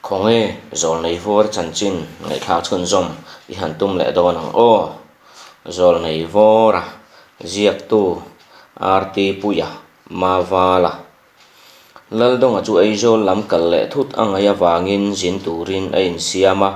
Khawnge Zawlnei Vawr chanchin ngaihthlak chhunzawm i han tum leh dawn ang aw. Zawlnei Vawra ziaktu RT Puia Mavala Laldawnga chu Aizawl lam kal leh thut a ngaih avangin zin turin a insiam a,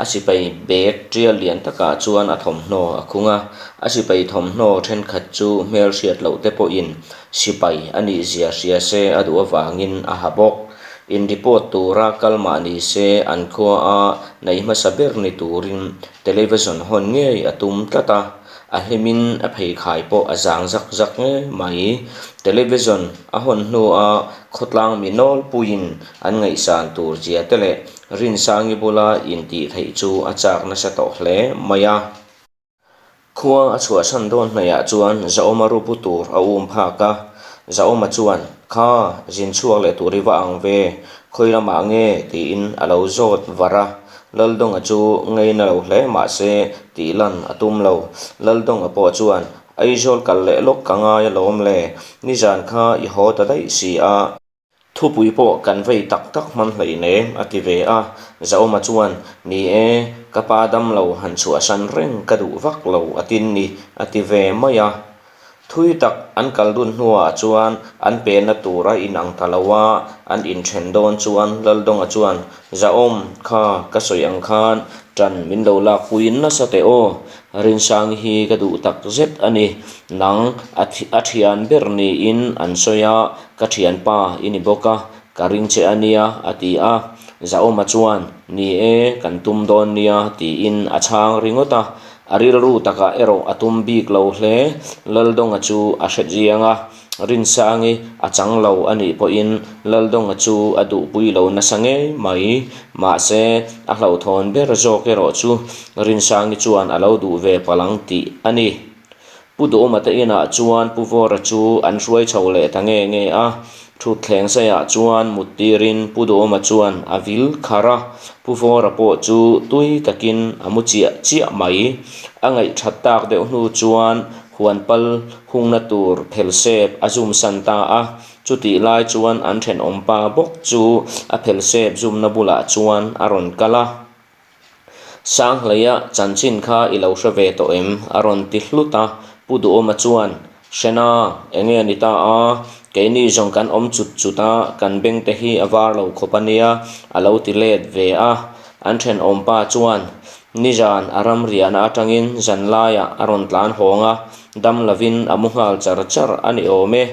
a sipai bag tial lian takah chuan a thawmhnaw a khung a, a sipai thawmhnaw thenkhat chu hmelhriat loh te pawhin sipai a nih zia hria se a duh avangin a ha bawk. In report tura kal mah ni se an khua a nei hmasa ber ni turin television hawn ngei a tum tlat a. A hlimin a pheikhai pawh a zang zak zak ngei mai. Television a hawn hnua khawtlang mi nawlpuiin an ngaihsan tur zia te leh Rinsangi bula intih theih chu a chak nasa tawh hle mai a. Khua a chhuahsan dawn hnaihah chuan Zaawma rupu tur a um phak a. Zaawma chuan, Kha, zin chhuak leh tur i va ang ve, khawi lamah nge? tiin a lo zawt var a. Laldawnga chu ngeina lo hle mah se tih lan a tum lo. Laldawnga pawh chuan, Aizawl kal leh lawk ka ngai alawm le, nizan kha i haw ta daih si a. Thupui pawh kan vei tak tak hman hleinem a ti ve a. Zaawma chuan, Ni e, ka pa damlo han chhuahsan reng ka duh vak lo a tin ni a ti ve mai a. Thui tak an kal dun hnuah chuan an penna tur a inang ta lo a, an inthen dawn chuan Laldawnga chuan, Zahawm, kha ka sawi ang khan ṭan min lo lakpui nasa teh aw, Rinsangi hi ka duh tak zet a ni, nang a a thian ber niin an sawi a, ka thianpa i ni bawk a, ka ring che a nia a ti a. Zahawma chuan, Ni e, kan tum dawn nia tiin a chhang ringawt a. A rilru takah erawh a tum bik lo hle. Laldawnga chu a hre chiang a, Rinsangi a chang lo a nih pawhin Laldawnga chu a duhpui lo nasa ngei mai. Mahse, a hlauhthawn ber zawk erawh chu Rinsangi chuan a lo duh ve palh ang tih a ni. Pu Duhawma te inah chuan Pu Vawra chu an hruai chho leh ta nge nge a, thutthleng saiah chuan mut tirin Pu Duhawma chuan a vil kharh a, Pu Vawra pawh chu tui takin a mu chiah chiah mai. A ngaihthat tak deuh hnu chuan huan pal hungna tur phelsep a zum san ta a, chutih lai chuan an thenawmpa bawk chu a phelsep zumna bulah chuan a rawn kal a. Sanghleia chanchin kha i lo hre ve tawh em? a rawn ti hlut a, Pu Duhawma chuan, Hrena, enge a ni ta a? Keini zawng kan awm chut chut a, kan beng te hi a var lo khawp a nia, a lo ti let ve a. An thenawmpa chuan, Nizan a ramriahna atangin zanlaiah a rawn tlan hawng a, dam lovin a mu nghal char char a ni awm e.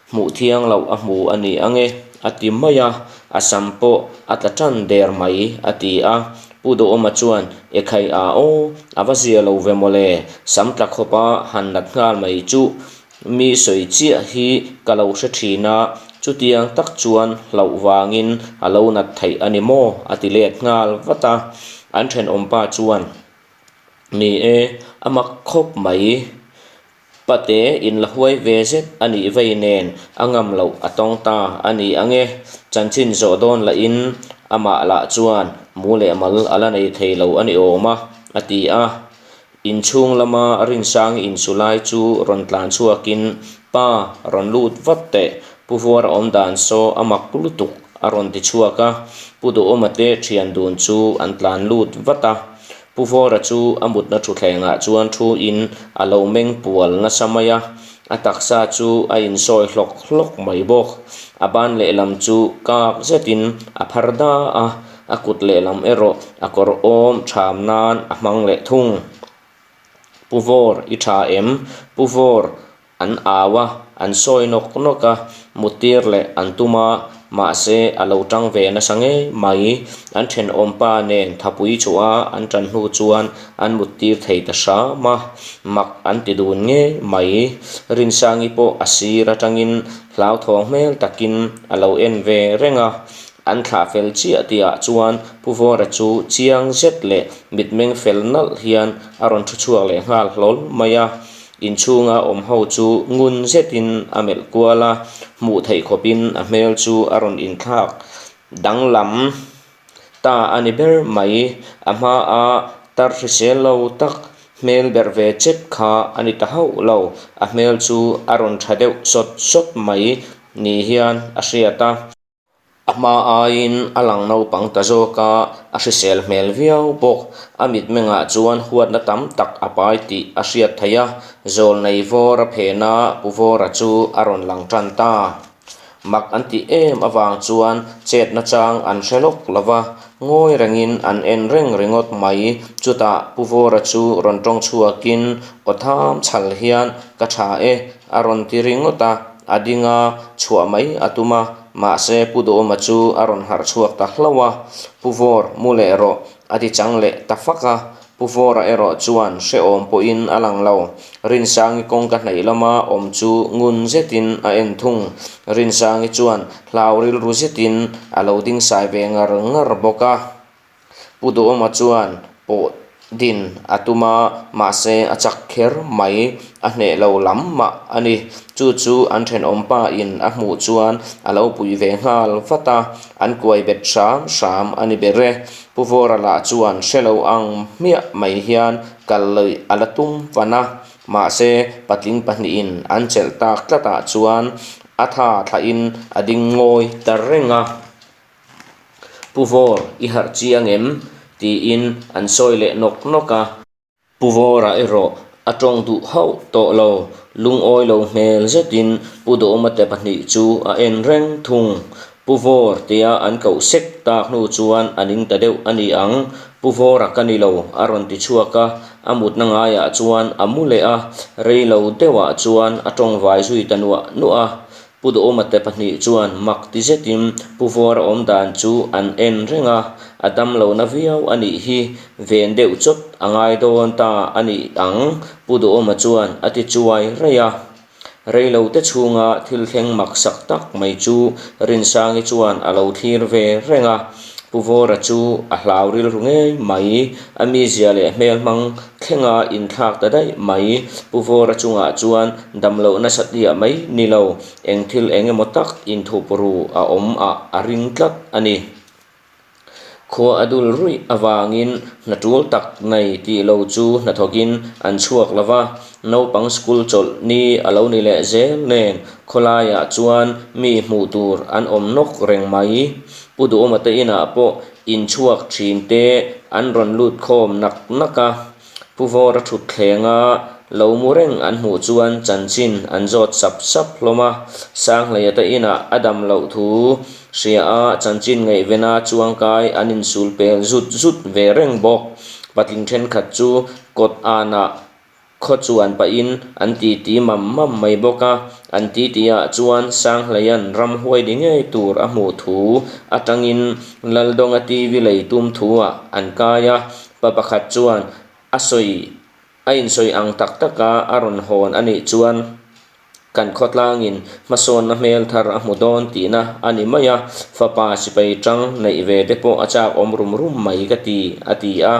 Hmuh thiang loh a hmu a ni ang e, a ti mai a, a sam pawh a tla tan der mai, a ti a. Pu Duhawma chuan, Ekhai a aw, a va zia lo ve mawle, sam tla khawpa han nat nghal mai chu mi sawi chiah hi ka lo hre thin a, chutiang tak chuan hlauh vangin a lo nat theih a ni maw? a ti let nghal vat a. An thenawmpa chuan, Ni e, a mak khawp mai. Pate in la huai ve zet a nih vei nen a ngam loh a tawng ta a ni ang e. Chanchin zawh dawn lahin amah lah chuan mu leh mal a la nei thei lo a ni awm a, a ti a. Inchhung lama Rinsangi insu lai chu rawn tlan chhuakin, Pa, rawn lut vat teh, Pu Vuara awm dan saw a mak lutuk, a rawn ti chhuak a. Pu Duhawma te thian dun chu an tlan lut vat a. Pu Vawra chu a mutna thutthlengah chuan thu in a lo meng pual nasa mai a, a taksa chu a insawi hlawk hlawk mai bawk. A ban lehlam chu kak zetin a phar da a, a kut lehlam erawh a kawr awm tham nan a hmang leh thung. Pu Vawr, i tha em? Pu Vawr, An au a, an sawi nawk nawk a, muttir leh an tum a, mahse a lo tang ve nasa ngei mai. An thenawmpa nen thapui chhuah a an tan hnu chuan an muttir thei ta hram a, mak an ti dun ngei mai. Rinsangi pawh a sir atangin hlauthawng hmel takin a lo en ve reng a, an thlah fel chiah tihah chuan Pu Vawra chu chiang zet leh mitmeng fel nalh hian a rawn thu chhuak leh nghal hlawl mai a. Inchhunga awm ho chu ngun zetin a melh kual a, hmuh theih khawpin a hmel chu a rawn inthlak danglam ta a ni ber mai. A hmaa tar hrisel lo tak hmel berh ve chep kha a ni ta hauh lo, a hmel chu a rawn tha deuh sawt sawt mai ni hian a hriat a. A hma aiin a lang naupang ta zawk a, a hrisel hmel viau bawk. A mitmengah chuan huatna tam tak a pai tih a hriat theih a, zawlnei vawr a phena Pu Vawra chu a rawn lang tan ta. Mak an tih em avang chuan chet nachang an hre lawk lo va, ngawi rengin an en reng ringawt mai. Chutah Pu Vawra chu rawn tawng chhuakin aw tham chhal hian, Ka tha e, a rawn ti ringawt a, a ding a, chhuah mai a tum a, mahse Pu Duhawma chu a rawn harh chhuak ta hlauh a, Pu Vawr, mu leh rawh, a ti chang leh ta fak a, Pu Vawra erawh chuan hrehawm pawhin a lang lo. Rinsangi kawngka hnaih lama awm chu ngun zetin a en thung. Rinsangi chuan hlau rilru zetin a lo ding sai ve ngar ngar bawk a. Pu Duhawma chuan pawh din a tum a, mahse a chak kher mai, a hneh lo lam mah a ni. Chu chu an thenawm pa in a hmuh chuan a lo pui ve nghal vat a, an kuai bet hram hram a ni ber e. Pu Vawra lah chuan hre lo ang hmiah mai hian kal luih a la tum fan a, mahse patling pahnihin an chelh tak tlatah chuan a tha thlahin a ding ngawi ta reng a. Pu Vawr, i harh chiang em? tiin an sawi leh nawk nawk a. Pu Vawra erawh a tawng duh hauh tawh lo, lungawi lo hmel zetin Pu Duhawma te pahnih chu a en reng thung. Pu Vawr tia an koh sek tak hnu chuan a ning ta deuh a ni ang, Pu Vawra ka ni lo a rawn ti chhuak a, a mutna ngaiah chuan a mu leh a, rei lo deuhah chuan a tawngvai zui ta nuah nuah a. Pu Duhawma te pahnih chuan mak ti zetin Pu Vawra awm dan chu an en reng a, a dam lohna viau a nih hi ven deuh chawt a ngai dawn ta a nih ang, Pu Duhawma chuan a ti chuai raih a. Reilote chhunga thil thleng mak sak tak mai chu Rinsangi chuan a lo thlir ve reng a, Pu Vawra chu a hlau rilru ngei mai, a mizia leh hmelhmang thlenga inthlak ta daih mai. Pu Vawra chungah chuan damloh nasa tiah mai ni lo, eng thil eng emaw tak inthup ru a awm ah a ring tlat a ni. Khua a dul ruih avangin hna tul tak nei tih lo chu hnathawkin an chhuak lo va, naupang school chawlh ni a lo ni leh zel nen khawlaiah chuan mi hmuh tur an awm nawk reng mai. Pu Duhawma te inah pawh inchhuak thin te an rawn lut khawm nak nak a, Pu Vawra thutthlenga lo mu reng an hmuh chuan chanchin an zawt sap sap hlawm a, Sanghleia te inah a dam loh thu hria a chanchin ngaihvena chuangkai an insul pel zut zut ve reng bawk. Patling thenkhat chu kawt anah Khaw chuan pahin an titi mam mam mai bawk a, an titi ah chuan Sanghleia'n ramhuai ni ngei tur a hmuh thu atangin Laldawnga TV lei tum thu ah an kai a, pa pakhat chuan a sawi a insawi ang tak taka a rawn hawn a nih chuan kan khawtlangin hmasawnna hmel thar a hmu dawn tihna a ni mai a, fapa sipai tang neih ve te pawh a chak awm rum rum mai ka ti, a ti a.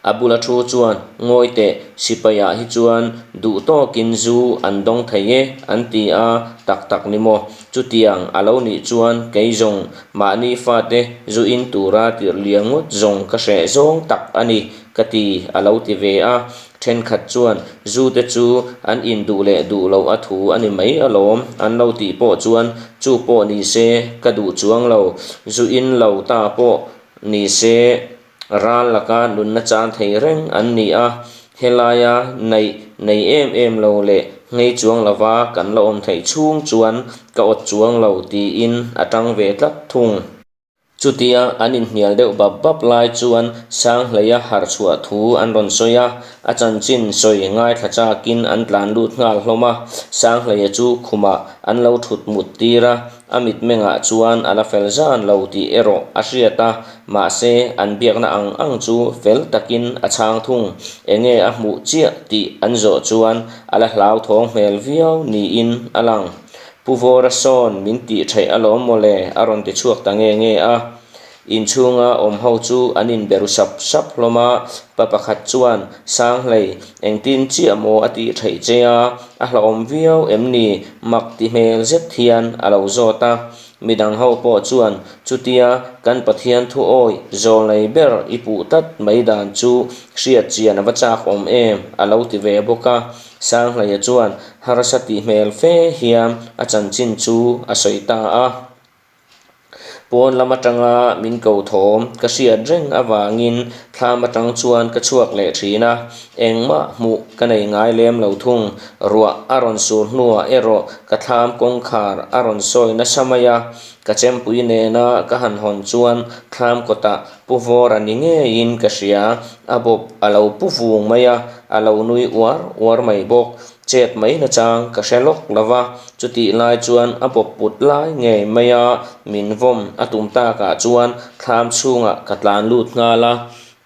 A bula thu chuan, Ngawi teh, sipaiah hi chuan duh tawkin zu an dawng thei e, an ti a, tak tak ni maw? Chutiang a lo nih chuan kei zawng mahni fate zu in tura tirh liang ngawt zawng ka hreh zawng tak a ni, ka ti, a lo ti ve a. Thenkhat chuan, Zu te chu an in duh leh duh loh a thu a ni mai alawm, an lo tih pawh chuan, Chu pawh ni se, ka duh chuang lo, zu in lo ta pawh ni se, Ral laka nunna chan thei reng an ni a, helaia neih nei em em lo leh nghei chuang lova kan la awm theih chhung chuan ka awt chuang lo tiin a tang ve tlat thung. Chutia an inhnial deuh bap bap lai chuan Sanghleia harh chhuah thu an rawn sawi a, a chanchin sawi ngaithla chakin an tlan lut nghal hlawm a, Sanghleia chu khumah an lo thut mut tir a, a mitmengah chuan a la fel zan lo tih erawh a hriat a, Mahse, an biakna ang ang chu fel takin a chhang thung. Enge a hmuh chiah tih an zawh chuan a la hlauthawng hmel viau niin a lang. Pu Vawra sawn min tih theih alawm mawle a rawn ti chhuak ta nge nge a. Inchhunga awm ho chu an inberu sap sap hlawm a, pa pakhat chuan, Sanghlei, engtin chiah maw a tih theih che a, a hlauhawm viau em ni? mak ti hmel zet hian a lo zawt a. Midang ho pawh chuan chutia kan Pathian thu awi zawlnei ber i puh tlat mai dan chu hriat chian a va chak awm em a lo ti ve bawk a. Sanghleia chuan harsa tih hmel fe hian a chanchin chu a sawi ta a. Pawn lam atanga min ko thawm ka hriat reng avangin thlam atang chuan ka chhuak leh thin a, engmah hmuh ka nei ngai lem lo thung. Ruah a rawn sur hnuah erawh ka thlam kawngkhar a rawn sawi nasa mai a, ka chempui nena ka han hawn chuan thlam kawtah Pu Vawra ni ngeiin ka hria, a bawp a lo pu vung mai a, a lo nui uar uar mai bawk. Chet mai nachang ka hre lawk lo va, chutih lai chuan a bawp put lai ngei mai a, min vawm a tum takah chuan thlam chhungah ka tlan lut nghal a,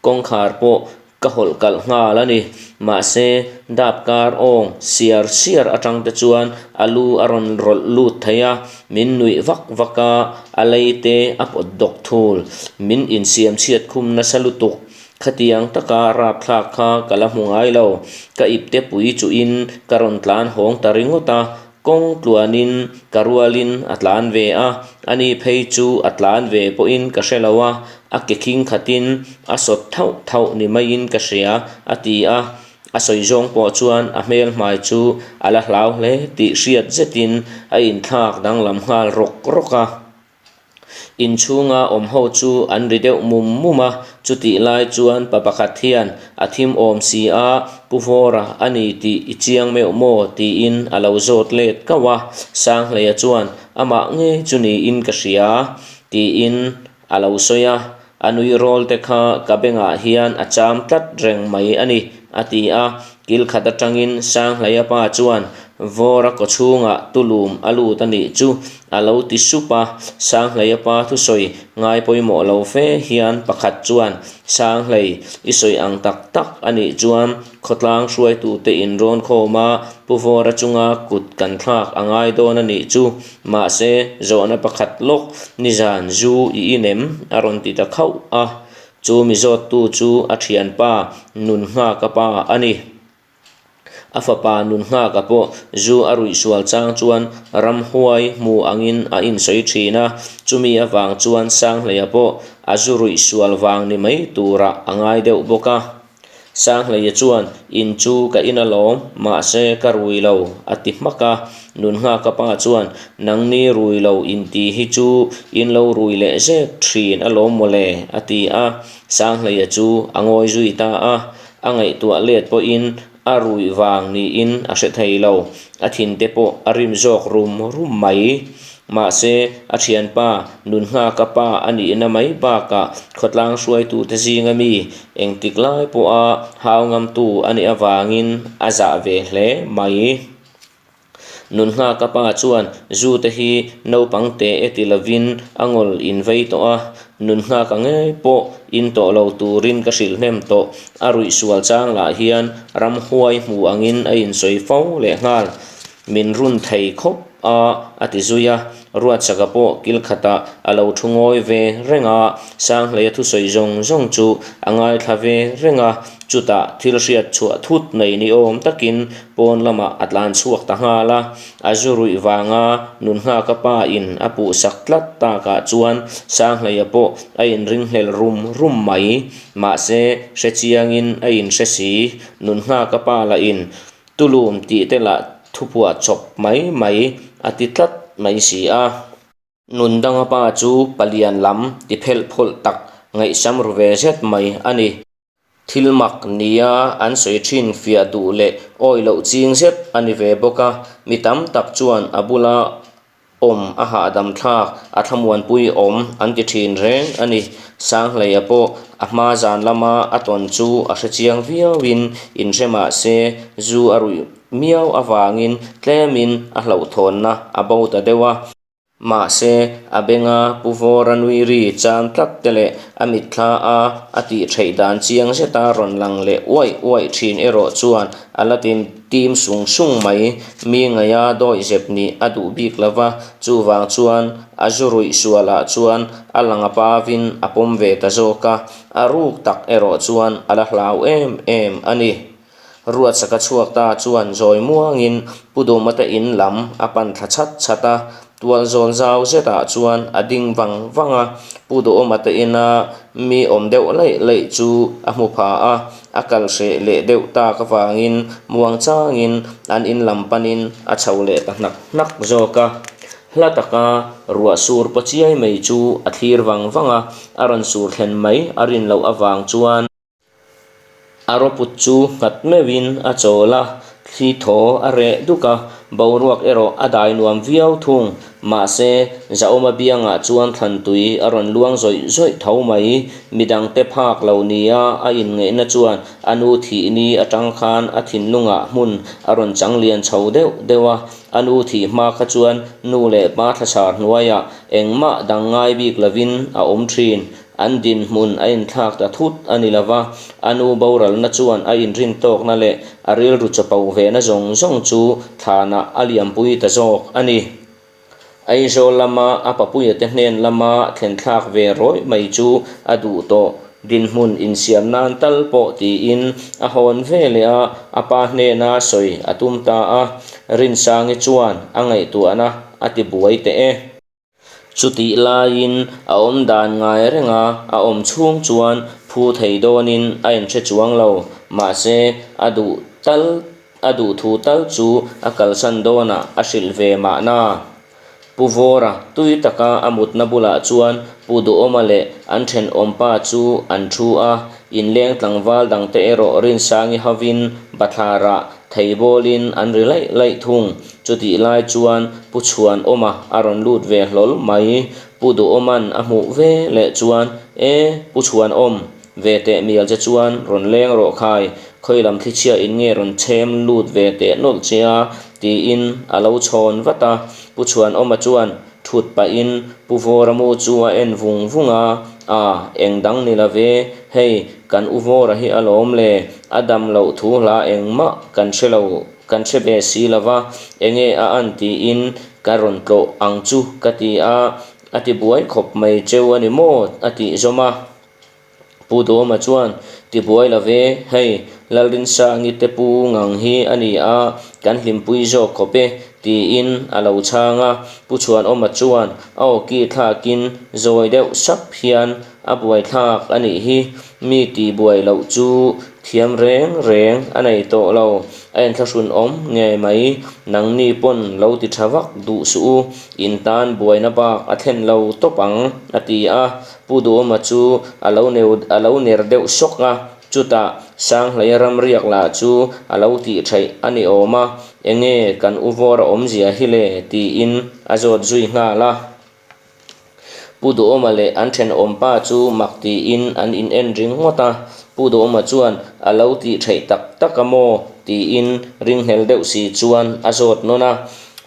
kawngkhar pawh ka hawlh kalh nghal a ni. Mahse, dap kar awng siar siar atang te chuan a lu a rawn rawlh lut thei a, min nuih vak vak a, a lei te a pawt dawk thul. Min insiam chhiat khum nasa lutuk. Khatiang taka rapthlak kha ka la hmu ngai lo. Ka ipte pui chuhin ka rawn tlan hawng ta ringawt a, kawng tluanin ka rualin a tlan ve a, ani phei chu a tlan ve pawhin ka hre lo a, a ke khing khatin a sawt thauh thauh ni maiin ka hria, a ti a. A sawi zawng pawh chuan a hmel hmai chu a la hlau hle tih hriat zetin a inthlak danglam nghal rawk rawk a. Inchhunga awm ho chu an ri deuh mum mum a, chutih lai chuan pa pakhat hian a thim awm si a, Pu Vawra a ni tih i chiang meuh maw? tiin a lo zawt let kauh a, Sanghleia chuan amah ngei chu niin ka hria tiin a lo sawi a, A nui rawl te kha ka bengah hian a cham tlat reng mai a ni, a ti a. Kil khat atangin Sanghleia pa chuan Vawra kawchhungah tulum a lut a nih chu a lo ti sup a. Sanghleia pa thusawi ngai pawimawh lo fe hian pakhat chuan, Sanghlei, i sawi ang tak tak a nih chuan khawtlang hruaitute inrawn khawm a, Pu Vawra chunga kut kan thlak a ngai dawn a nih chu. Mahse, zawhna pakhat lawk nizan zu i in em? a rawn ti ta khauh a. Chu mi zawttu chu a thianpa Nunghaka pa a ni. A fapa Nunghaka pawh zu a ruih sual chang chuan ramhuai hmu angin a insawi thin a, chumi avang chuan Sanghleia pawh a zu ruih sual vang ni mai turah a ngai deuh bawk a. Sanghleia chuan, In chu ka in alawm, mahse ka rui lo, a ti hmak a. Nunghaka pa chuan, Nangni rui lo inti hi chu in lo rui leh zek thin alawm mawle, a ti a. Sanghleia chu a ngawi zui ta a. A ngaihtuah let pawhin a ruih vang niin a hre thei lo. A thinte pawh a rim zawk rum rum mai. Mahse, a thianpa Nunghaka pa a nihna mai bakah khawtlang hruaitute zinga mi engtik lai pawha hau ngamtu a nih avangin a zah ve hle mai. Nunghaka pa chuan zu te hi naupang teh e ti lovin a ngawl in vei tawh a, Nunghaka ngei pawh in tawh lo turin ka hrilh hnem tawh. A ruih sual chang lah hian ramhuai hmu angin a insawi fo lehnghal. Min run thei khawp a, a ti zui a. Ruatsaka pawh kil khatah a lo thu ngawi ve reng a, Sanghleia thusawi zawng zawng chu a ngaithla ve reng a, chutah thil hriat chhuah thut nei ni awm takin pawn lamah a tlan chhuak ta nghal a. A zu ruih vanga Nunghaka pa in a puhsak tlat takah chuan Sanghleia pawh a inringhlel rum rum mai. Mahse, hrechiangin a inhre si. Nunghaka pa lahin Tulum tih te lah thupuah chawp mai mai a ti tlat mai si a. Nun danga pa chu palian lam ti phelh phawlh tak ngaihsam ru ve zet mai a ni. Thil mak nia an sawi thin fiah duh leh awi loh ching zet a ni ve bawk a, mi tam tak chuan a bula Awm a hahdam thlak, a thlamuanpui awm an ti thin reng a ni. Sanghleia pawh a hma zan lama a tawn chu a hre chiang viauin inhre mah se zu a ruih miau avangin tlemin a hlauhthawnna a bo ta deuh a. Mahse, a benga Pu Vawra nui ri chan tlat te leh a mitthla a a tih theih dan chiang zeta rawn lang leh uaih uaih thin erawh chuan a la ti Tim sung sung mai, mi ngaia dawihzep nih a duh bik lo va, chuvang chuan a zu ruih sualah chuan a lang a pavin a pawm ve ta zawk a, a ruk tak erawh chuan a la hlau em em a ni. Ruatsaka chhuak ta chuan zawi muangin Pu Dumate in lam a pan thla chhat chhat a, Tual zawn zau zetah chuan a ding vang vang a, Pu Duhawmate ina mi awm deuh laih laih chu a hmu pha a, a kal hreh leh deuh tak avangin muang changin an in lam panin a chho leh ta hnak hnak zawk a. Hla taka ruah sur paw chiai mai chu a thlir vang vang a, a rawn sur thlen mai a rin loh avang chuan a rawput chu nghat meuhin a chawl a, thli thaw a reh duk a, boruak erawh a dai nuam viau thung. Mahse, Zahawma biangah chuan thlan tui a rawn luang zawih zawih tho mai. Midangte phak lo nia a inngaihna chuan a nu thih ni atang khan a thinlungah hmun a rawn chang lian chho deuh deuh a, A nu thih hma kha chuan nu leh pa thlathar hnuaiah engmah dang ngai bik lovin a awm thin. An dinhmun a inthlak ta thut a ni lova, a nu boralna chuan a inrin tawkna leh a rilru chapo vehna zawng zawng chu thlanah a liampui ta zawk a ni. Aizawl lama a papuia te hnen lama thlen thlak ve rawih mai chu a duh tawh. Dinhmun insiam nan tal pawh tiin a hawn ve leh a, a pa hnena sawi a tum ta a. Rinsangi chuan a ngaihtuahna a ti buai teh e. Chutih laiin a awm dan ngai reng a, a awm chhung chuan phu thei dawnin a inhre chuang lo. Mahse, a duh tal A duhthu tal chu a kalsan dawnah a hrilh ve mahna. Pu Vawra tui taka a mutna bulah chuan Pu Duhawma leh an thenawmpa chu an thu a, inleng tlangval dangte erawh Rinsangi hovin bathlarah theibawlin an ri laih laih thung. Chutih lai chuan Pu Chhuanawma a rawn lut ve hlawl mai. Pu Duhawma'n a hmuh ve leh chuan, E, Pu Chhuanawm, Ve teh mial che chuan rawn leng rawh khai, khawi lam thlichhia in nge rawn chhem lut ve teh nawlh che a? tiin a lo chhawn vat a. Pu Chhuanawma chuan thut pahin Pu Vawra mu chu a en vung vung a, A, eng dang ni lo ve, hei kan U Vawra hi alawm le, a dam loh thu hla engmah kan hre lo, kan hre ve si lo va, enge a an tiin ka rawn tlawh ang chu ka ti a, a ti buai khawp mai cheu a ni maw? a tih zawm a. Pu Dawma chuan, Ti buai lo ve, hei, Lalrinsangi te pu ngang hi a ni a, kan hlimpui zawk khawp e, tiin a lo chhang a. Pu Chhuanawma chuan a awki thlakin zawi deuh sap hian, A buaithlak a nih hi, mi ti buai loh chu thiam reng reng a nei tawh lo, a inthlahrun awm ngei mai, nangni pawn lo ti tha vak duh suh u, in tan buaina bak a thlen lo tawp ang, a ti a. Pu Duhawma chu a lo neu a lo ner deuh sawk a, chutah Sanghleia ramriak lah chu a lo tih theih a ni awm a, enge kan u vawr a awmzia hi le? tiin a zawt zui nghal a. Pu Duhawma leh an thenawmpa chu mak tiin an in en ringawt a, Pu Duhawma chuan a lo tih theih tak tak a maw? tiin ringhlel deuh si chuan a zawt nawn a.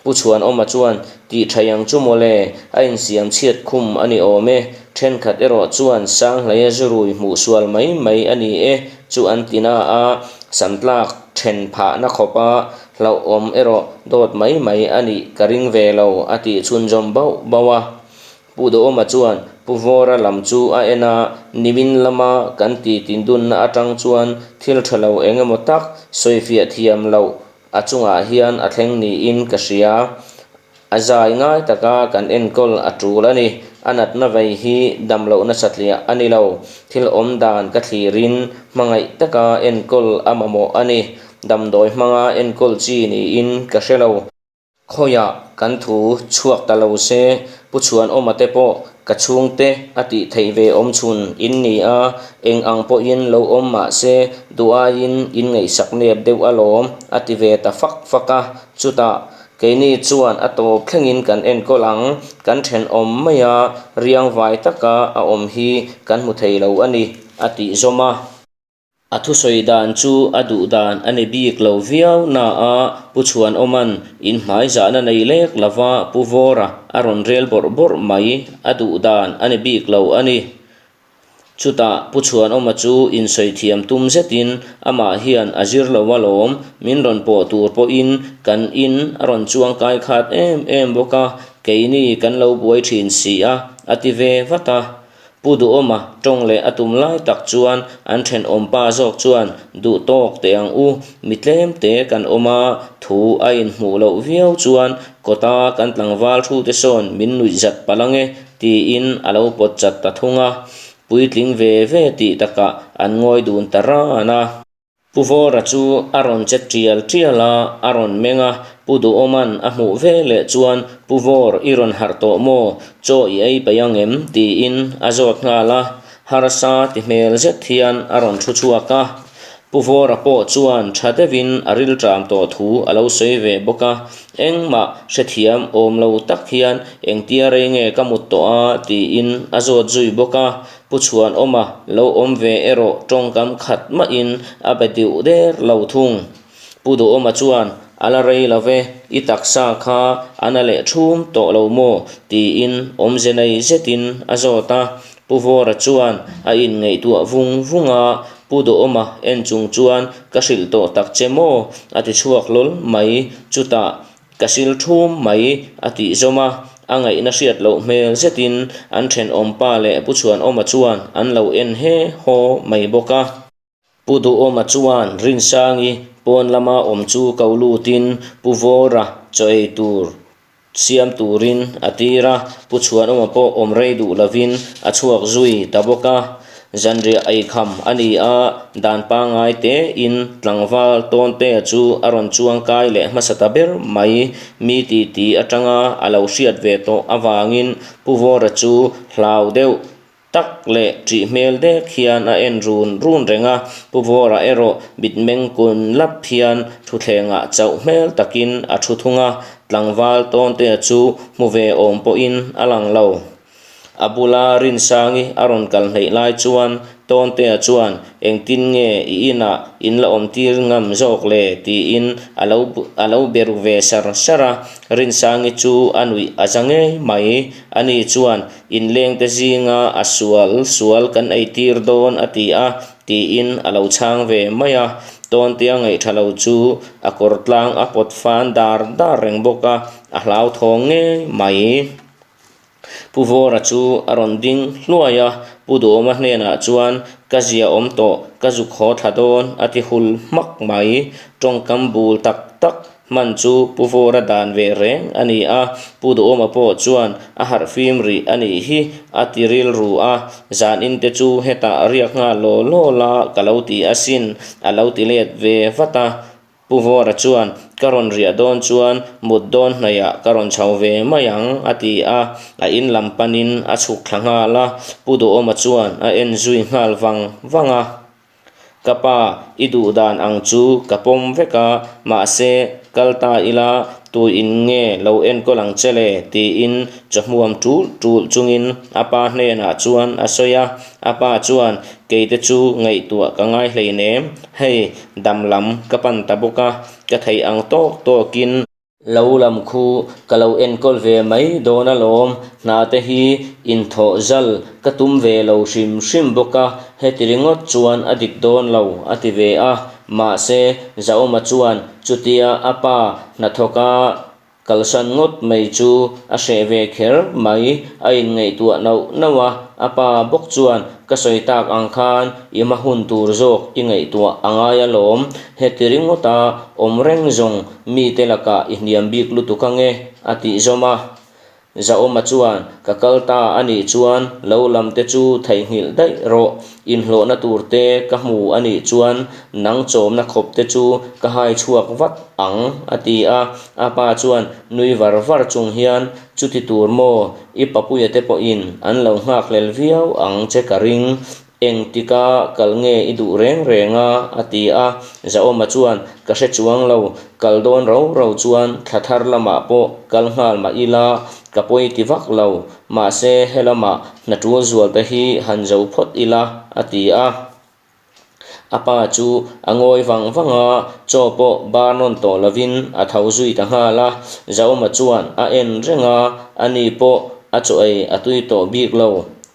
Pu Chhuanawma chuan, Tih tha yang chu mawle, a insiam chhiat khum a ni awm e. Thenkhat erawh chuan Sanghleia zurui hmuh sual mai mai a ni e chu an ti na a, samtlak then phahna khawpa hlauhawm erawh dawt mai mai a nih ka ring ve lo a tih chhunzawm bauh bauh a. Pu Duhawma chuan Pu Vawra lam chu a en a, nimin lama kan ti tindunna atang chuan thil tha lo eng emaw tak sawifiah thiam loh A chungah hian a thleng niin ka hria. A zai ngai taka kan enkawl a tul a ni. A natna vei hi dam lohna satliah a ni lo. Thil awm dan ka thlirin hmangaih taka enkawl a mamawh a ni. Damdawi hmanga enkawl chi niin ka hre lo. Khawiah kan thu chhuak ta lo se, Pu Chhuanawma te pawh ka chhungte a tih theih ve awm chhun in ni a, eng ang pawhin lo awm mah se duh aiin in ngaihsak nep deuh alawm a ti ve ta fak fak a. Chutah keini chuan a tawp thlengin kan enkawl ang, kan thenawm mai a, riangvai taka a awm hi kan hmu thei lo a ni a tih zawm a. A thusawi dan chu a duh dan a ni bik lo viau na a, Pu Chhuanawma'n in hmaizahna nei lek lova Pu Vawra a rawn rel bawrh bawrh mai a duh dan a ni bik lo a ni. Chutah Pu Chhuanawma chu insawi thiam tum zetin amah hian a zir lo alawm, min rawn pawh tur pawhin kan in a rawn chuang kai khat em em bawk a, keini kan lo buai thin si a, a ti ve vat a. Pu Duhawma tawng leh a tum lai tak chuan an thenawmpa zawk chuan duh tawk teh ang u, mi tlem te kan awm a, thu a inhmuh loh viau chuan kawta kan tlangval thu te sawn min nuih zat palh ange tiin a lo pawt chat ta thung a, puitling ve ve tih takah an ngawi dun ta ran a. Pu Vawra chu a rawn che tial tial a, a rawn meng a, Pu Duhawma'n a hmuh ve leh chuan, Pu Vawr, i rawn harh tawh maw? Chaw i ei peih ang em? tiin a zawt nghal a, harsa ti hmel zet hian a rawn thu chhuak a. Pu Vawra pawh chuan tha deuhin a rilṭam tawh thu a lo sawi ve bawk a, engmah hrethiam awm lo tak hian engtia rei nge ka mut tawh a? tiin a zawt zui bawk a. Pu Chhuanawma lo awm ve erawh tawngkam khat mahin a be deuh der lo thung. Pu Duhawma chuan, A la rei lo ve, i taksa kha a na leh thum tawh lo maw? tiin awmze nei zetin a zawt a. Pu Vawra chuan a inngaihtuah vung vung a, Pu Duhawma en chung chuan, Ka hrilh tawh tak che maw? a ti chhuak hlawl mai. Chutah, Ka sil thum mai, a tih zawm a, a ngaihna hriat loh hmel zetin an thenawmpa leh Pu Chhuanawma chuan an lo en he haw mai bawk a. Pu Duhawma chuan Rinsangi pawn lama awm chu ko lutin Pu Vawra chaw ei tur siam turin a tir a, Pu Chhuanawma pawh awm rei duh lovin a chhuak zui ta bawk a. Zanriah ei kham a ni a, dan pangngai tein tlangval Tawntea chu a rawn chuang kai leh hmasa ta ber mai. Mi titi atanga a lo hriat ve tawh avangin Pu Vawra chu hlau deuh tak leh ṭih hmel dek hian a en run run reng a, Pu Vawra erawh mitmeng kun lap hian thutthlengah chauh hmel takin a thu thung a, tlangval Tawntea chu hmu ve awm pawhin a lang lo. A bula Rinsangi a rawn kal hneih lai chuan Tawntea chuan engtin nge i inah in la awm tir ngam zawk le tiin a lo a lo be ru ve sar sar a, Rinsangi chu a nuih a za ngei mai. Ani chuan Inlengte zinga a sual sual kan ei tir dawn a ti a tiin a lo chhang ve mai a. Tawntea ngaihtha lo chu a kawr tlang a pawt fan dar dar reng bawk a, a hlauthawng ngei mai. Pu Vawra chu a rawn ding hluai a, Pu Duhawma hnenah chuan ka zia awm tawh, ka zuk haw thla dawn a ti hul hmak mai. Tawngkam bul tak tak hman chu Pu Vawra dan ve reng a ni a, Pu Duhawma pawh chuan a harh fim rih a nih hi a ti rilru a, zanin te chu hetah riak nghal law law la ka lo ti asin a lo ti let ve vat a. Pu Vawra chuan, Ka rawn riah dawn chuan mut dawn hnaihah ka rawn chho ve mai ang, a ti a, a in lam panin a chhuk thla nghal a, Pu Duhawma chuan a en zui nghal vang vang a. Ka pa, i duh dan ang chu ka pawm vek a, mahse, kal ta ila, tuin nge lo enkawl ang che le? tiin chawhmuam ṭulh ṭulh chungin a pa hnenah chuan a sawi a. A pa chuan, Keite chu ngaihtuah ka ngai hleinem, hei, dam lam ka pan ta bawk a, ka theih ang tawk tawkin lo lam khu ka lo enkawl ve mai dawn alawm, hna te hi inthawh zal ka tum ve lo hrim hrim bawk a, heti ringawt chuan a dik dawn lo a ti ve a, mahse Zauma chuan chutia a pa hnathawka Kalsan ngawt mai chu a hreh ve kher mai, a inngaihtuah nauh nauh a, a pa bawk chuan ka sawi tak ang khan i hma hun tur zawk i ngaihtuah a ngai alawm, heti ringawta awm reng zawng mite lakah i hniam bik lutuk ange a tih zawm a. Zaawma chuan ka kal ta a nih chuan lo lam te chu theihnghilh daih rawh, inhlawhna tur te ka hmu a nih chuan nang chawmna khawp te chu ka hai chhuak vat ang a ti a, a pa chuan nui var var chung hian chuti tur maw i papuia te pawhin an lo nghakhlel viau ang che ka ring Engtika kal nge i duh reng reng a? a ti a. Zaawma chuan, Ka hre chuang lo, kal dawn ro ro chuan thla thar lamah pawh kal nghal mah ila, ka pawi ti vak lo. Mahse, helamah hna tul zual te hi han zo phawt ila, a ti a. A pa chu a ngawi vang vang a, chaw pawh bar nawn tawh lovin a tho zui ta nghal a. Zaawma chuan a en reng a, ani pawh a chaw ei a tui tawh bik lo.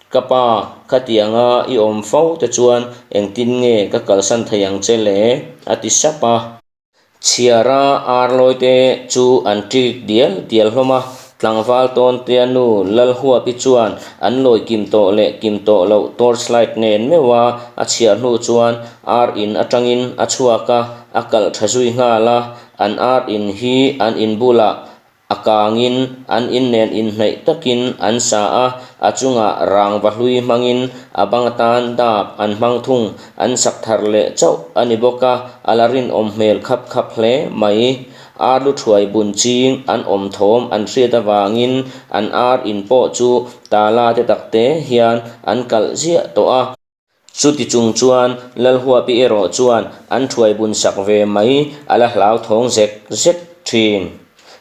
Ka pa, khatianga i awm fo te chuan engtin nge ka kalsan thei ang che le? a ti sap a. Chhiara arlawi te chu an ṭik dial dial hlawm a, tlangval tawntea nu Lalhuapi chuan an lawi kim tawh leh kim tawh loh torch light nen meuh a a chhiar hnu chuan ar in aṭangin a chhuak a, a kalh ṭha zui nghal a, an ar in hi an in bulah. A kangin an in nen inhnaih takin an sa a, a chungah rangva hlui hmangin a bang atan dap an hmang thung. An sak thar leh chauh a ni bawk a, a la rinawm hmel khap khap hle mai. Ar lu thuai bun ching an awm thawm an hriat avangin an ar in pawh chu tala te takte hian an kalh ziah tawh a. Chuti chung chuan Lalhuapi erawh chuan an thuai bun sak ve mai a la hlauthawng zek zek thin.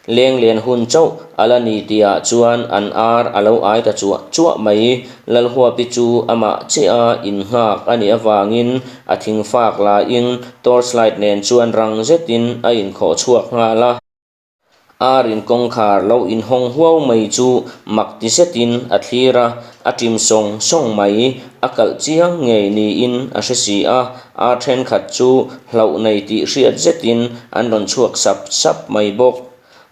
Lenglen hun chauh a la ni tihah chuan an ar a lo ai ta chuah chuah mai. Lalhuapi chu amah chiah a innghak a nih avangin a thingfak laiin torchlight nen chuan rang zetin a inkhawh chhuak nghal a. Arin kawngkhar lo inhawng huau mai chu mak ti zetin a thlir a, a ṭim sawng sawng mai, a kalh chiang ngei niin a hre si a, ar ṭhenkhat chu hlauh nei tih hriat zetin an rawn chhuak sap sap mai bawk.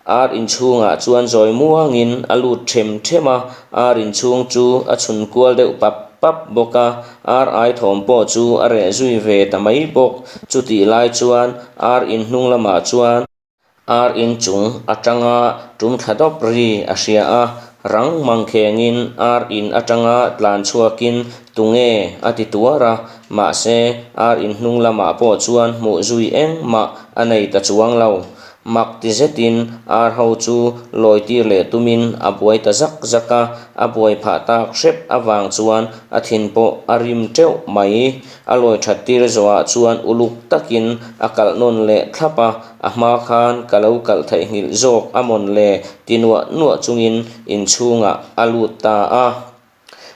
Ar inchhungah chuan zawi muangin a lut ṭhem ṭhem a, ar inchhung chu a chhun kual deuh pap pap bawk a, ar ai thawm pawh chu a reh zui ve ta mai bawk. Chutih lai chuan ar inhnung lamah chuan. Ar inchung atanga tum thla dawp ri a hria a, rang mangkhengin ar in atanga tlan chhuakin tunge a ti tuar a, mahse ar in hnung lamah pawh chuan hmuh zui engmah a nei ta chuang lo. Mak ti zetin ar ho chu lawi tir leh tumin a buai ta zak zak a, a buai phah tak hrep avang chuan a thin pawh a rim teuh mai. A lawi that tir zawhah chuan uluk takin a kalh nawn leh thlap a, a hma khan ka lo kalh theihnghilh zawk a mawn le ti nuah nuah chungin inchhungah a lut ta a.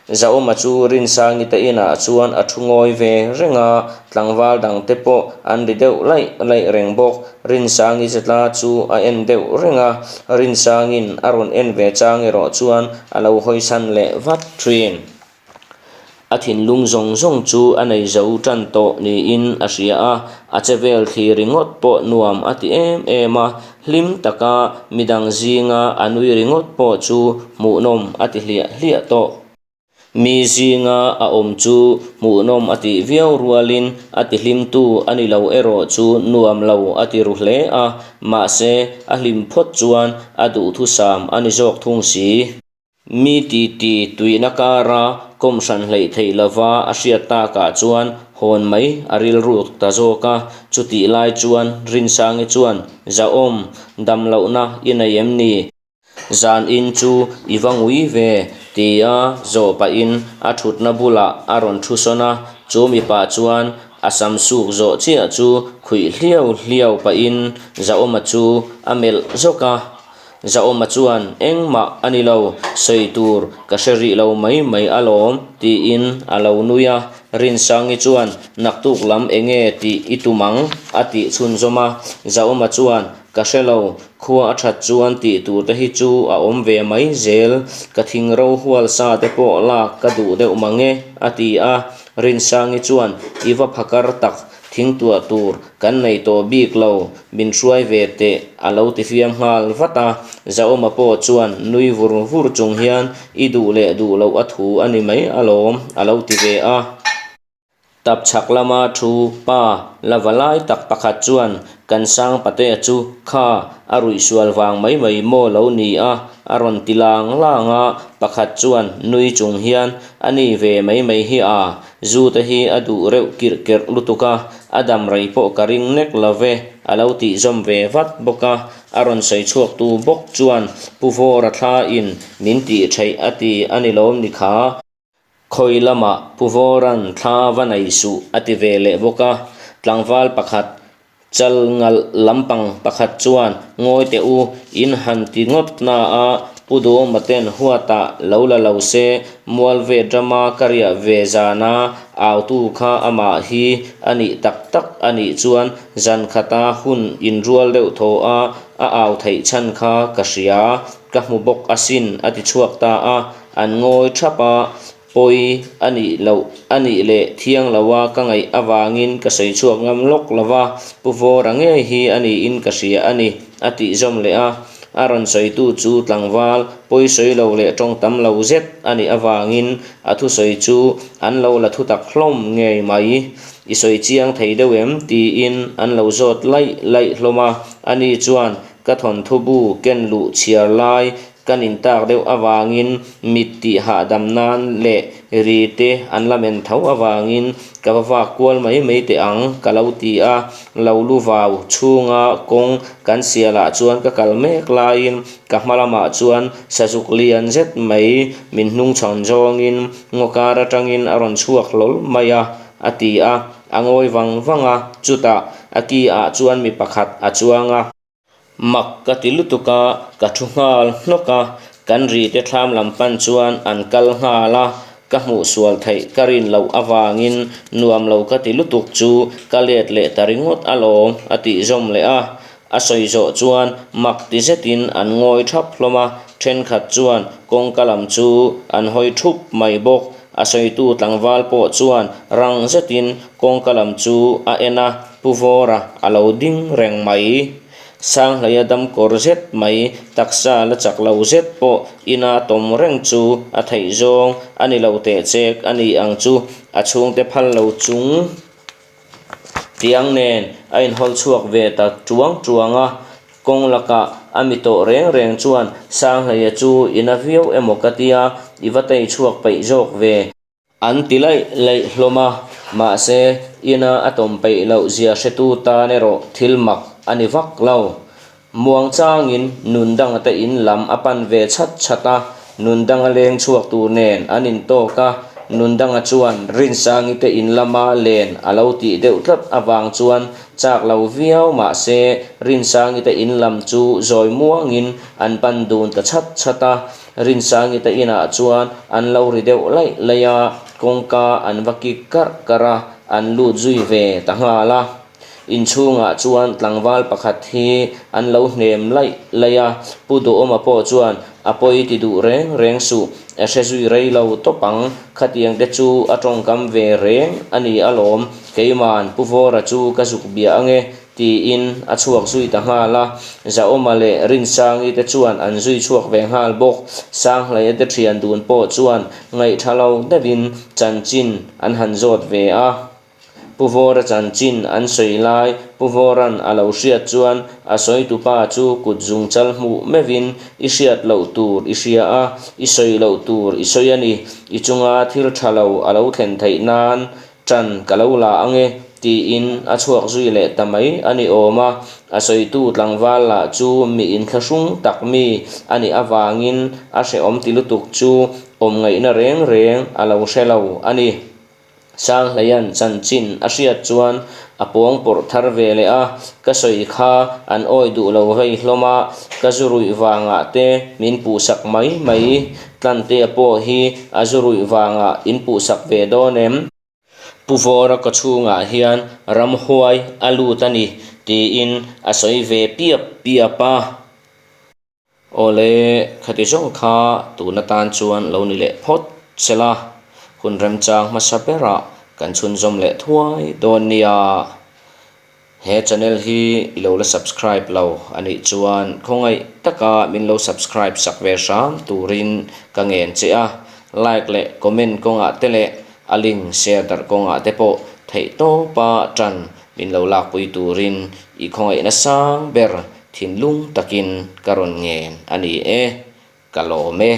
Zauma chu Rinsangi te inah chuan a thu ngawi ve reng a, tlangval dangte pawh an ri deuh laih laih reng bawk. Rinsangi chetla chu a en deuh reng a, Rinsangi'n a rawn en ve chang erawh chuan a lo hawisan leh vat thin. A thinlung zawng zawng chu a nei zo tan tawh niin a hria a, a che vel thli ringawt pawh nuam a ti em em a, hlim taka midang zinga a nui ringawt pawh chu hmuhnawm a ti hliah hliah tawh. Mi zinga a awm chu hmuhnawm a tih viau rualin a ti hlimtu a ni lo erawh chu nuam lo a ti ru hle a, mahse a hlim phawt chuan a duhthusam a ni zawk thung si. Mi titi tuihna kara kawm hran hleih theih lova a hriat takah chuan hawn mai a rilruk ta zawk a. Chutih lai chuan Rinsangi chuan, Zahawm, dam lohna i nei em ni? Zan in chu i va ngui ve, tia zawh pahin a thutna bulah a rawn thu sawn a. Chu mipa chuan a sam suk zawh chiah chu khuih hliau hliau pahin Zahawma chu a melh zawk a. Zaawma chuan, Engmah a ni lo, sawi tur ka hre rih lo mai mai alawm, tiin a lo nui a. Rinsangi chuan, Naktuk lam enge tih i tum ang? a tih chhunzawm a. Zaawma chuan, Ka hre lo, khua a that chuan tih tur te hi chu a awm ve mai zel, ka thing ro hual sa te pawh lak ka duh deuh mang e, a ti a. Rinsangi chuan, I va phakar tak, thing tuah tur Kan nei tawh bik lo, min hruai ve teh a lo ti fiam nghal vat a. Zaawma pawh chuan nui vur vur chung hian i duh leh duh loh a thu a ni mai alawm a lo ti ve a. Tap chhak lama thu pa la va lai tak pakhat chuan kan sang patea chu kha a ruih sual vang mai mai maw lo ni a a rawn ti lang lang a, pakhat chuan nui chung hian a ni ve mai mai hi a, zu te hi a duh reuh kirh kerh lutuk a, A dam rei pawh ka ring nek lo ve, a lo tih zawm ve vat bawk a. A rawn sawi chhuaktu bawk chuan Pu Vawra thlain min tih theih a ti a ni lawm ni kha. Khawi lamah Pu Vawra'n thla va nei suh a ti ve leh bawk a. Tlangval pakhat chal ngalh lampang pakhat chuan Ngawi teh u, in han ti ngawt na a, Pu Duhawma ten huatah lo la lo se, Mualvet rama ka riah ve zana Autu kha amah hi a nih tak tak a nih chuan zan khata hun inrual deuh thaw a, a au theih chhan kha ka hria, ka hmu bawk asin a ti chhuak ta a, an ngawi thap a, pawi a nih loh a nih leh thiang lo a ka ngaih avangin ka sawi chhuak ngam lawk lo va, Pu Vawra ngei hi a niin ka hria a ni a tih zawm leh a, a rawn sawitu chu tlangval pawi sawi lo leh tawng tam lo zet a nih avangin A thusawi chu an lo la thutak hlawm ngei mai. I sawi chiang thei deuh em? tiin an lo zawt laih laih hlawm a. Ani chuan, Ka thawnthu bu ken luh chhiar lai ka nin tak deuh avangin mit tih hahdam nan leh ri te an la men tho avangin ka va vak kual mai mai teh ang ka lo ti a. Lo lu vau chhunga kawng kan sialah chuan ka kal mek laiin ka hma lamah chuan sazuk lian zet mai min hnungchhawn zawngin ngaw kar atangin a rawn chhuak hlawl mai a, a ti a. A ngawi vang vang a, chutah a ki ah chuan mi pakhat a chuang a. Mak ka ti lutuk a, ka thu nghal hnawk a, kan ri te thlam lam pan chuan an kal nghal a, ka hmuh sual theih ka rin loh avangin nuam lo ka ti lutuk chu ka let leh ta ringawt alawm a tih zawm leh a. A sawi zawh chuan mak ti zetin an ngawi thap hlawm a, thenkhat chuan kawngka lam chu an hawi thup mai bawk. A sawitu tlangval pawh chuan rang zetin kawngka lam chu a en a, Pu Vawra a lo ding reng mai. Sanghleia dam kawr zet mai, taksa la chak lo zet pawh ina tawm reng chu a theih zawng a ni lo teh chek a ni ang chu a chhungte phal lo chung. Tiang nen a inhawl chhuak ve ta tuang tuang a, kawng lakah a mi tawh reng reng chuan Sanghleia chu i na viau emaw ka tia, i va tei chhuak peih zawk ve. An ti laih laih hlawm a, mahse ina a tawm peih loh zia hretu tan erawh thil mak a ni vak lo. Muang changin Nundanga te in lam a pan ve chhat chhat a, Nundanga leng chhuak tur nen an intawk a, Nundanga chuan Rinsangi te in lama len a lo tih deuh tlat avang chuan chak lo viau mah se Rinsangi te in lam chu zawi muangin an pan dun ta chhat chhat a, Rinsangi te inah chuan an lo ri deuh laih laih a, kawngka an va kik karh karh a, an lut zui ve ta nghal a. Inchhungah chuan tlangval pakhat hi an lo hnem laih laih a, Pu Duhawma pawh chuan a pawi ti duh reng reng suh, a hre zui rei lo tawp ang, khatiang te chu a tawngkam ve reng a ni alawm, keima'n Pu Vawra chu ka zuk bia ange tiin a chhuak zui ta nghal a, Zahawma leh Rinsangi te chuan an zui chhuak ve nghal bawk, Sanghlaia te thian dun pawh chuan ngaihtha lo deuhin chanchin an han zawt ve a. Pu Vawra chanchin an sawi lai Pu Vawra'n a lo hriat chuan a sawitupa chu kut zung chal hmuh meuhin i hriat loh tur i hria a, i sawi loh tur i sawi a ni, i chunga thil tha lo a lo thlen theih nan ṭan ka lo la ange tiin a chhuak zui leh ta mai a ni awm a. A sawitu tlangval lah chu mi inthlahrung tak mi a nih avangin a hrehawm ti lutuk chu awm ngaihna reng reng a lo hre lo a ni. Sanghleia'n chanchin a hriat chuan a pawng pawrh thar ve leh a, ka sawi kha an awi duh lo vei hlawm a, ka zu ruih vangah te min puhsak mai mai, Tlantea pawh hi a zu ruih vangah in puhsak ve dawn em? Pu Vawra kawchhungah hian ramhuai a lut a ni tiin a sawi ve piap piap a. Awle, khati zawng kha tun atan chuan lo ni leh phawt se la, hun remchang hmasa berah kan chhunzawm leh thuai dawn nia. He channel hi i lo la subscribe lo a nih chuan khawngaih taka min lo subscribe sak ve hram turin ka ngen che a, like leh comment kawngah te leh a link share darh kawngah te pawh theihtawpa tan min lo lakpui turin i khawngaihna sang ber Thinlung takin ka rawn ngen a ni e, ka lawm e.